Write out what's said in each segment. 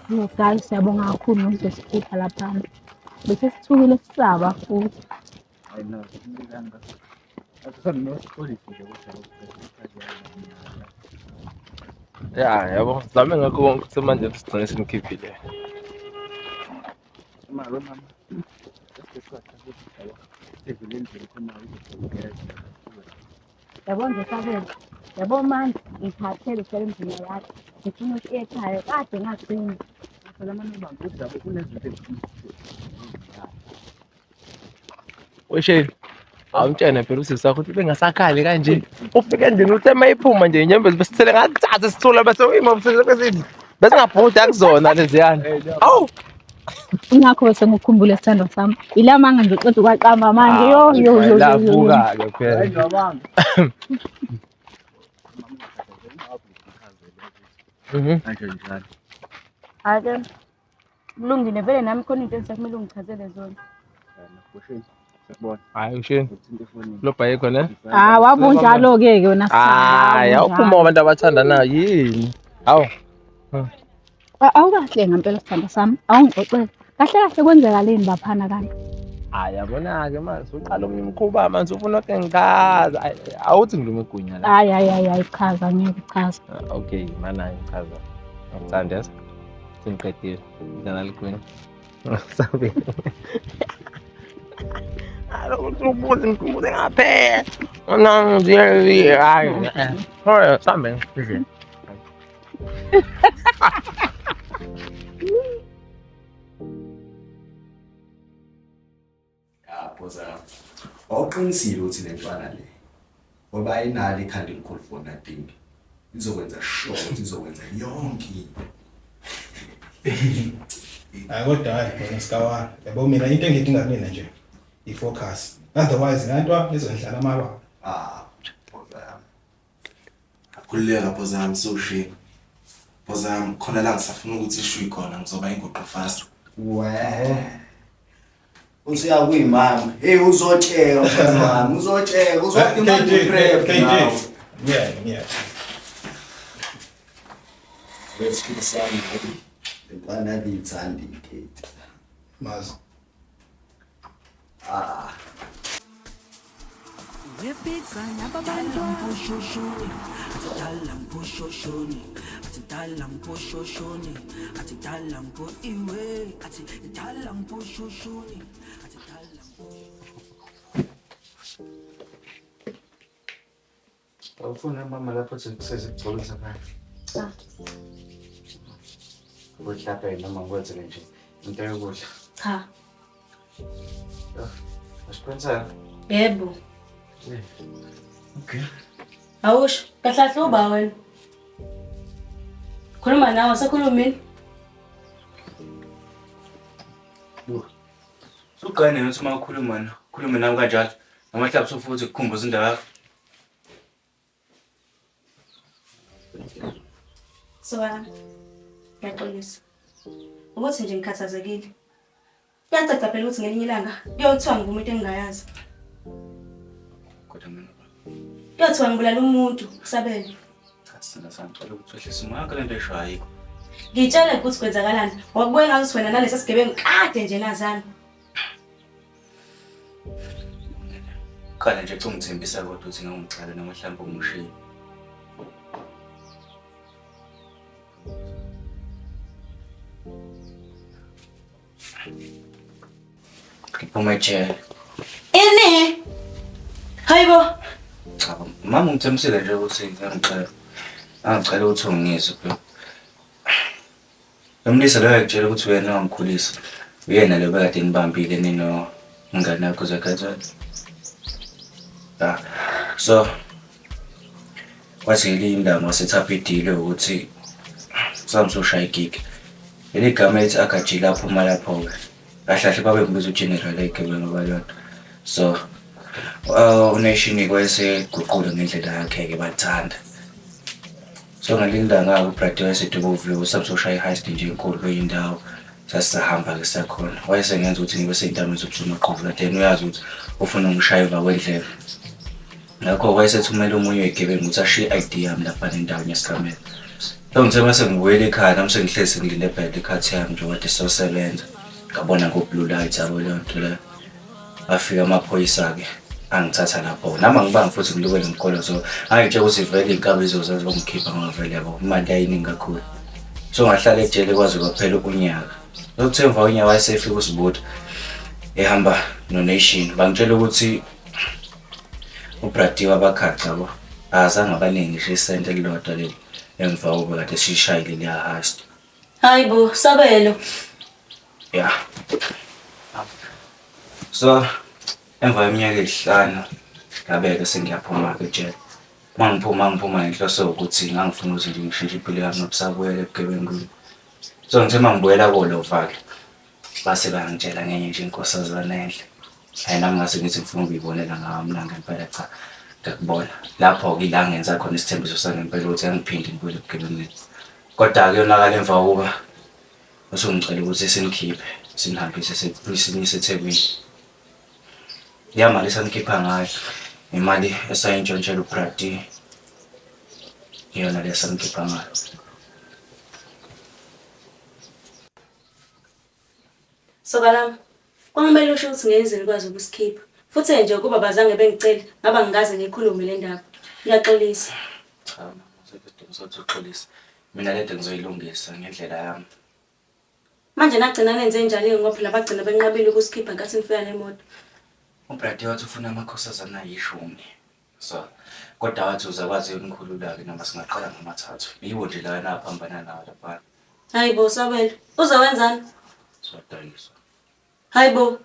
Yo guys, siyabonga kakhulu ngokuzosikhipha laphana. Bese sithukile sisaba futhi. Ya, yabo, sizame ngakho konke ukuthi manje sigcine sinikhiphile. Yabo nje Sabelo, yabo manje ngikhathele hlala endlini yakho. Ngifuna ukuya ekhaya kade ngagcina. Wesheli, awumtshene phela usisi wakho ukuthi bengasakhali kanje. Ufike endlini uthe uma iphuma nje inyembezi besithele ngathatha sithula bese uyima bese besingabhuda kuzona leziyana. Awu! Ingakho bese ngikukhumbule sithandwa sami. Ila manga nje uqeda ukwaqamba manje yo yo yo yo, yo. Lavuka-ke phela. Kanje njalo. Ake kulungile vele nami khona into engisakumele ungichazele zona. Hayi ushini. Lo bhayikho ne? Ah wabunjalo ke ke wena Hayi, awuphuma kwabantu abathandanayo yini? Hawu. Awukahle ngempela sithandwa sami. Awungixoxele. Kahle kahle kwenzekaleni baphana kanti? Hayi yabona-ke manje uqala omunye umkhuba manje ufuna uke ngichaza. Ayi, Awuthi ngilume igunya la. Hayi hayi hayi hayi chaza ngeke chaza. Ah, Okay, mana ngichaza. Ngikuthanda yazi. Sengiqedile. Dlala ligunya. Sabe. Aloku ubuze ngikhumbuze ngaphela. Mina ngiye hayi. Hoya sambe ngidle. Ya bhoza. Wawuqinisile ukuthi le ntwana le ngoba ayinalo ikhanda elikhulu for nothing. Izokwenza sure ukuthi izokwenza yonke into. Hayi kodwa hayi wena sikawana. Yabo mina into engidinga kunina nje i-focus. Otherwise lento izondlala amabala. Ah, bhoza yami. Khululeka bhozami sewushiye. Bhozami khona la ngisafuna ukuthi ishuyi khona ngizoba inguqu fast. We. Usuya kuyimama. Hey uzotsheka mfazi wami, uzotsheka, uzodinga KJ, prep. KJ. Yeah, yeah. Wesikhulu sami. Le ntwana abiyithanda iketi. Mazi. Ah. Awufuni mama lapho sezikugcobisa khona. Cha. Ukuhlaphe noma ngikwenzele nje into yokudla. Cha. Asiqiniseka? Yebo. Okay. Awusho, kahle kahle uba wena. Khuluma nawe, sakhuluma mina. Sugane ukuthi uma ukhuluma na, khulume nami kanjalo. Noma mhlawumbe usufuthi kukhumbuza indaba yakho. Sokana. Ngiyaxolisa. Ukuthi nje ngikhathazekile. Kuyacaca phela ukuthi ngelinye ilanga kuyothiwa ngivuma into engingayazi. Kodwa mina baba, Kuyothiwa ngibulala umuntu, Sabelo. cha sina sangicela ukuthi wehlise umoya wakho lento esho ayikho. Ngitshele ukuthi kwenzakalani. Ngokubuye ngathi wena nalesi sigebengu kade nje nazana. Khala nje cha ungithembisa kodwa ukuthi ngeke ungicale noma mhlawumbe ungishiye. Ngiphuma ejele. Ini? Hayibo. Cha, mama ungithembisile nje ukuthi ngeke ngicela. Angicela ukuthi ungizwe phela. Lo mlisa loyo akutshela ukuthi uyena owangikhulisa. Uyena lo bekade nibambile nino mngane wakho Zakhathana. Ya. So kwathi ngelinye ilanga wasethapha idile ukuthi samsoshaya igigi. Leli gama elithi Agaji laphuma lapho-ke. Kahle kahle babembiza uGeneral eyigebengu balona. So uNation wayeseguqule ngendlela yakhe-ke bathanda. So ngelinye ilanga-ke uBrady wayeseduba uviwo samsoshaya i-heist nje enkulu kwenye indawo. Sasisahamba-ke siyakhona. Wayesengenza ukuthi ngibe sey'ntabeni zobusuku then uyazi ukuthi ufuna ungishaya emva kwendlela. Ngakho wayesethumela omunye wey'gebengu ukuthi ashiye i-ID yami lapha nendaweni yesigameko. So ngithe mase ngibuyela ekhaya nami sengihlezi sengilinde phela ikhathi yami nje kade siyosebenza. Ngabona ngo-blue light yabo leyo nto leyo. Afika amaphoyisa-ke angithatha lapho. Nami angibangi futhi ngilukele ngikolo so angitshela ukuthi vele iy'nkabi izoza zizongikhipha ngoba vele yabo imali yayiningi kakhulu. So ngahlala ejele kwaze kwaphela unyaka. Lokuthe emva konyaka wayesefika uSibuda ehamba noNation. Bangitshela ukuthi uBradiwe abakhaca yabo. Akazange abaningi ngisho isenti elilodwa leli emva kokuba kade siyishayile leya heist. Hayi bo, Sabelo. Yeah. So emva kweminyaka eyisihlanu ngabe-ke sengiyaphuma-ke ejele. Uma ngiphuma ngiphuma ngenhloso yokuthi ngangifuna ukuthi nje ngishintshe impilo yami ngabusabuyela ebugebengwini. So ngithe uma ngibuyela kolova-ke base bayangitshela ngenye nje inkosazana enhle. Hhayi nami ngase ngithi ngifuna ukuyibonela ngawami la ngempela cha ngiyakubona. Lapho-ke ila ngenza khona isithembiso sangempela ukuthi angiphinde ngibuyele ebugebengwini. Kodwa-ke yonakala emva kokuba usungicela ukuthi sinikhiphe sinihambise siniyise eThekwini. Leya mali esanikhipha ngayo imali esayintshontshela uBrady iyona le esamkhipha ngayo. Soka lami, kwakumele usho ukuthi ngeke nize nikwazi ukusikhipha. Futhi nje ukuba abazange bengicele, ngabe angikaze ngiyikhulume le ndaba. Ngiyaxolisa. Cha mama, asikho isidingo sokuthi uxolise. Mina lento ngizoyilungisa ngendlela yami. Manje nagcina nenze njani-ke ngoba phela bagcina benqabile ukusikhipha ngenkathi nifika nemoto. UBrady wathi ufuna amakhosazana ayishumi. So, kodwa wathi uzakwazi ukunikhulula-ke noma singaqala ngamathathu. Yiwo nje lawa enaphambana nawo laphana. Hayi bo Sabelo, uzowenzani? Siwadayisa. Hayi bo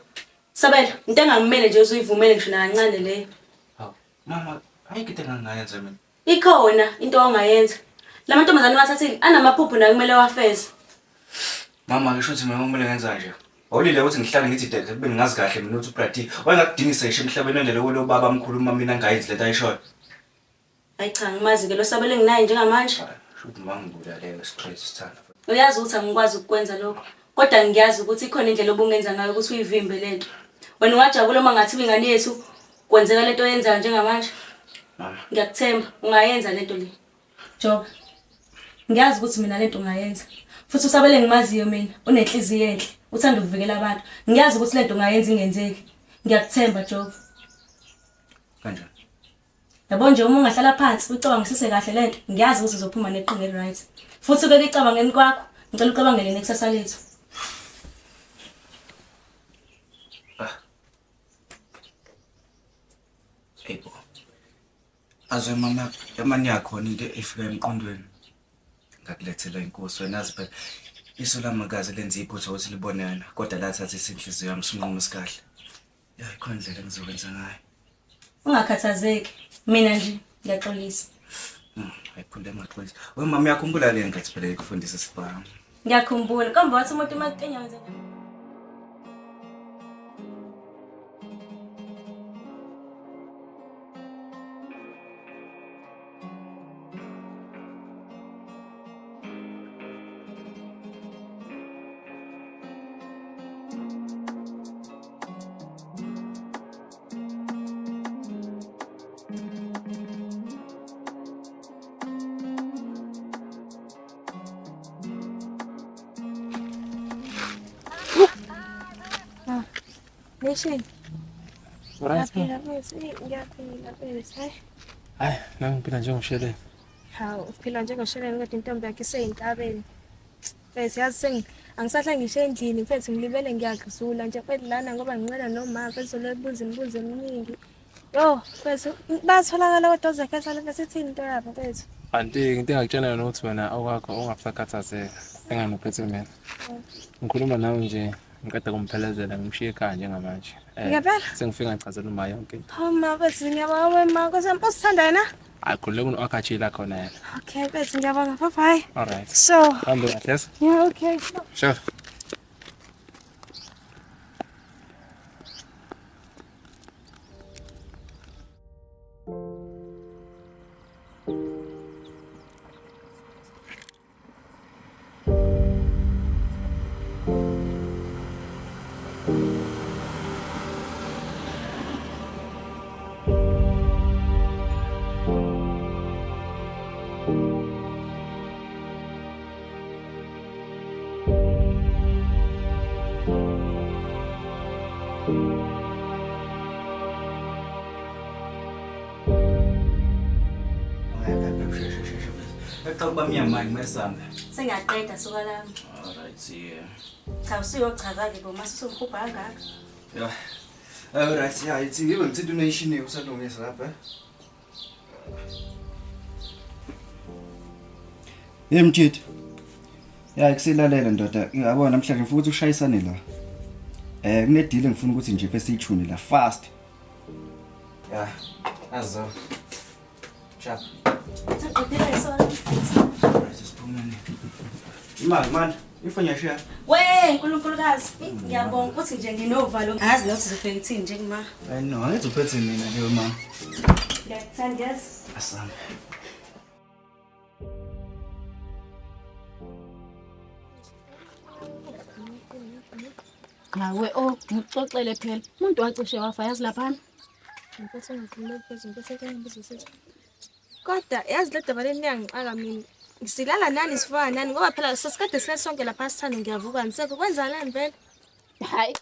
Sabelo, into engakumele nje uzuyivumele ngisho nakancane leyo. Hawu, mama, ayikho into engangingayenza mina. Ikhona into ongayenza. La mantombazane owathathile anamaphupho naye kumele wafeze. Mama, ngisho ukuthi mina kumele ngenza nje. Awulile ukuthi ngihlale ngithi dede kube ngingazi kahle mina ukuthi uBrady wayengakudingisa ngisho emhlabeni wendlela lo baba mkhulu uma mina ngayenzi lento ayishoyo. Hayi cha ngimazi ke lo Sabelo enginaye njengamanje. Shuthi mangibulale straight sithanda. Uyazi ukuthi angikwazi ukukwenza lokho. Kodwa ngiyazi ukuthi ikhona indlela obungenza ngayo ukuthi uyivimbe lento. Wena ungajabula uma ngathiwa ingane yethu kwenzeka lento oyenzayo njengamanje. Mama. Ngiyakuthemba ungayenza lento le. Jobe. Ngiyazi ukuthi mina lento ungayenza. Futhi uSabelo engimaziyo mina unenhliziyo enhle, uthanda ukuvikela abantu. Ngiyazi ukuthi lento ungayenza ingenzeki. Ngiyakuthemba Jobe. Kanjani? Yabo nje uma ungahlala phansi uyicabangisise kahle lento, ngiyazi ukuthi uzophuma neqhinga eli-right. Futhi ubeke icabangeni kwakho, ngicela ucabangele nekusasa lethu. Hey bo. Azwe mama, yamani yakhona into efika emqondweni. Ngakulethela inkosi wena azi phela iso lamakazi lenza iphutha ukuthi libone wena kodwa lathatha isinhliziyo yami sinqumo sikahle. Ya ikhona indlela engizokwenza ngayo. Ungakhathazeki, mina nje ngiyaxolisa. Ayikhulule engaxolisa. We mama uyakhumbula le nkathi phela ikufundisa isibhamu. Ngiyakhumbula. Kambe wathi umuntu uma ekenya wenza njani? Nation. Right. Ngiyaphila mfethu, ngiyaphila mfethu. Hayi. Hayi, nami ngiphila njengosheleni. Hawu, uphila njengosheleni kodwa intombi yakhe iseyintabeni. Mfethu yazi sengi angisahlali ngisho endlini mfethu ngilibele ngiyazula nje mfethu lana ngoba ngincela noma mfethu lobuza imibuzo eminingi. Yo, mfethu batholakala kodwa ozekhetha mfethu ithini into yabo mfethu. Anti into engakutshela yona ukuthi wena okwakho ungabusakhathazeka enganophethe mina. Ngikhuluma nawe nje ngiqeda kumphelezela ngimshiye ekhaya njengamanje. Ngempela? Sengifike ngachazela uma yonke into. Hawu ma mfethu ngiyabonga wena Nkosi yami usithanda yena? Hayi khululeka uno-akhatshila khona yena. Okay mfethu ngiyabonga bye bye. All right. So, Hambe kahle. yes? yeah okay. Sure. Eqa kuba mnyama ngimesambe. Sengiyaqeda suka lami. All right, yeah. Cha usuyochaza-ke bo mase usumhubha kangaka. Yeah. All right, yeah, ithi ngibe ngithinta unation usalungisa lapha. Hey Mtshitho. Ya kusilalela ndoda. Ngiyabona namhlanje ngifuna ukuthi ushayisane la. Kunedeal engifuna ukuthi nje bese siyithune la fast. Ya. Azo. Sharp. Saqedile isona. Right, siphumeni. Imali manje ifoni yashiya. We Nkulunkulukazi, ngiyabonga ukuthi nje nginovalo. Angazi nokuthi uzofika ithini nje kuma. I know, angithi uphethe mina nje mama. Ngiyakuthanda yazi. Asami. Hawe oh ngikuxoxele phela. Umuntu wacishe wafa yazi laphana. Ngiphethe ngikhuluma phezulu, ngiphethe ngibuza sithi. Kodwa yazi le daba leni liyangixaka mina. Silala nani sifana nani ngoba phela sesikade silale sonke lapha sithanda ngiyavuka ngisekho kwenzakalani vele? Hayi.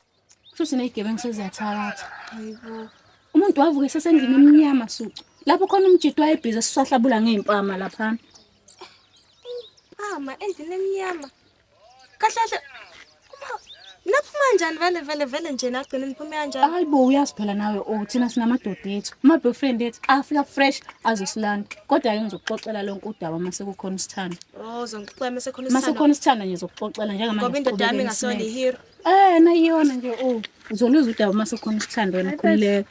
Kusho nezigebengu seziyathakatha. Hayibo. Umuntu wavuka esesendlini emnyama sucu. Lapho khona umjito wayebhiza sisahlabula ngeimpama laphana. Impama endlini emnyama. Kahle kahle naphuma kanjani vele vele vele nje nagcina niphume kanjani? Hayi bo uyazi phela nawe oh thina sinamadoda ethu. Ama boyfriend ethu afika fresh azosilanda. Kodwa ke ngizokuxoxela lonke udaba mase kukhona isithando. Oh uzongixoxela mase khona Mase isithando. kukhona isithando nje ngizokuxoxela njengamanje. Ngoba indoda yami siqhubeke ingasona nesineke. i-hero. Nayiyona nje oh uzoluzwa udaba mase kukhona isithando wena khululeka.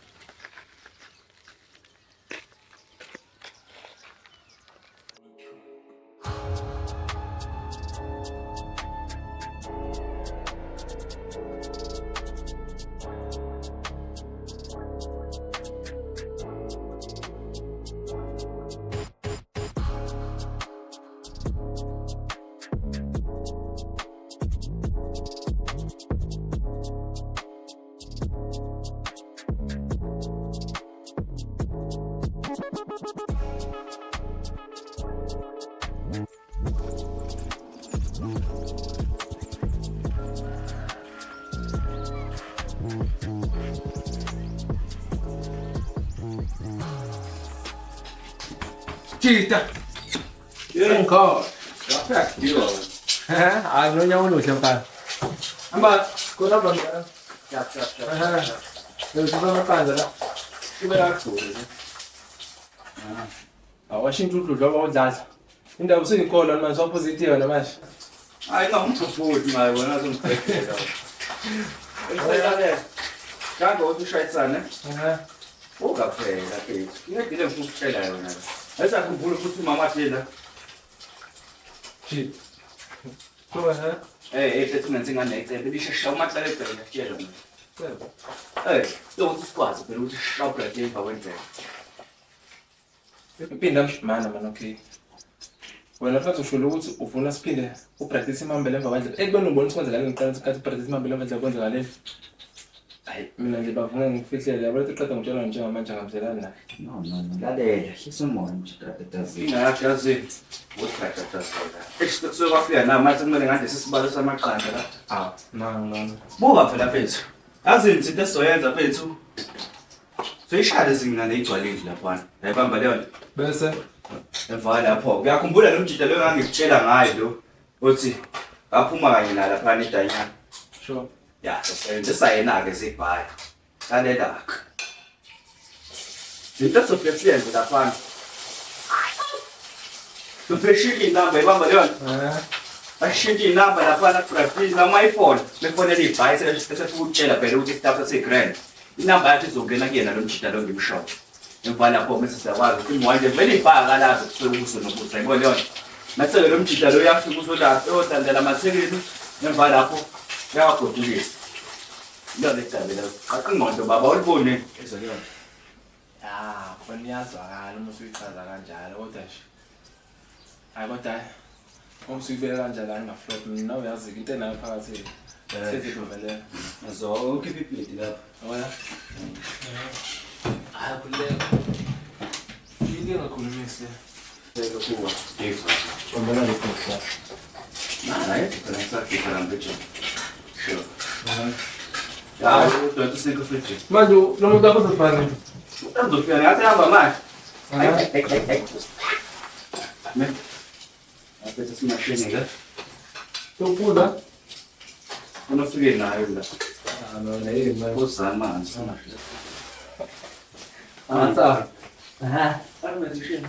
Tita. Ngikhona. Hayi nonyawo oluhle mfana. Hamba khona baba. Sharp sharp sharp. Ngizofika amaqanda la. Kube la kugcwele. Awashintsha udludlu abawudlala. Indaba usuyinkolo manje wapositive namanje. Hayi ngawumphuphuthi manje wena uzongibhekela. Uselalele. Kanti uthi ushayisane? Ungaphela mfethu. Ngiyadile ngifuna ukutshela yona. Ayisakhumbula futhi umama athi la. Shit. Kuba ha? Mfethu ngenze ingane ecebe lishesha umahlala ecebe ngiyakutshela mina. Cebo. Lokuthi sikwazi phela ukuthi sishawubheke emva kwendlela. Iphinda mshimana man okay. Wena mfethu usho ukuthi ufuna siphinde upractice imambele emva kwendlela. Ekubeni ubona ukuthi kwenzakaleni ngiqala isikhathi upractice imambele emva kwendlela kwenzakaleni. Hayi mina nje bavunge ngifihlele yabo lethi qeda ngitshela njengamanje angabizelani naye. No no no lalela hlisa umoya nje tatatazini. Ingakho yazi ukuthi tatatazini. Eish sekusuke kwafika na manje kumele ngandise isibalo samaqanda la. Ah no no. Buka phela mfethu. Yazi into esizoyenza mfethu. Soyishaya lezi ngane igcwale indlu laphana. Yayibamba leyo nto. Bese emva lapho uyakhumbula lo mjida lo engangikutshela ngayo lo othi aphuma kanye na laphana edanyana. Sure. Ya, sisebenzisa yena-ke zibhaya. Lalela-ke. Into esizofike siyenze laphana. Sofike inamba ibamba leyo nto. Ashintshe inamba laphana kuBrazil noma iphone. Befonela ibhayi sesifuna ukutshela phela ukuthi isitafu sesigrand. Inamba yakhe izongena kuyena lo mjida lo ngimshoyo. Emva lapho bese siyakwazi ukuthi imwanje vele ibhaya kalazi kusuke ubuso nobuso yayibona leyo nto. Mase-ke lo mjida lo uyafika uzolapha eyodlandela amathekeni emva lapho uyawagodukisa. Leyo lecabela qaqa ingqondo baba ulibone ezwe leyo nto. Ya, khona iyazwakala uma usuyichaza kanjalo kodwa nje. Hayi kodwa uma usuyibeka kanjalo angaflop mina uyazi into enayo phakathi. Sezikuvelela. Zo ukhipha iplate lapha. Wena. Hayi khululeka. Into engakhulumisi le. Kuwa. Ubona le phone. Hayi, phela ngisakhipha la mfethu. Sure. Ya, udonsa isinto futhi. Manje lo muntu akho uzofana. Uzofika ngathi hamba manje. Hayi. Bese simashini ke. Topula. Funa ufike nayo la. Ah, no, hey, man. Phuza amanzi simashini. Ansa. Aha. Akumele.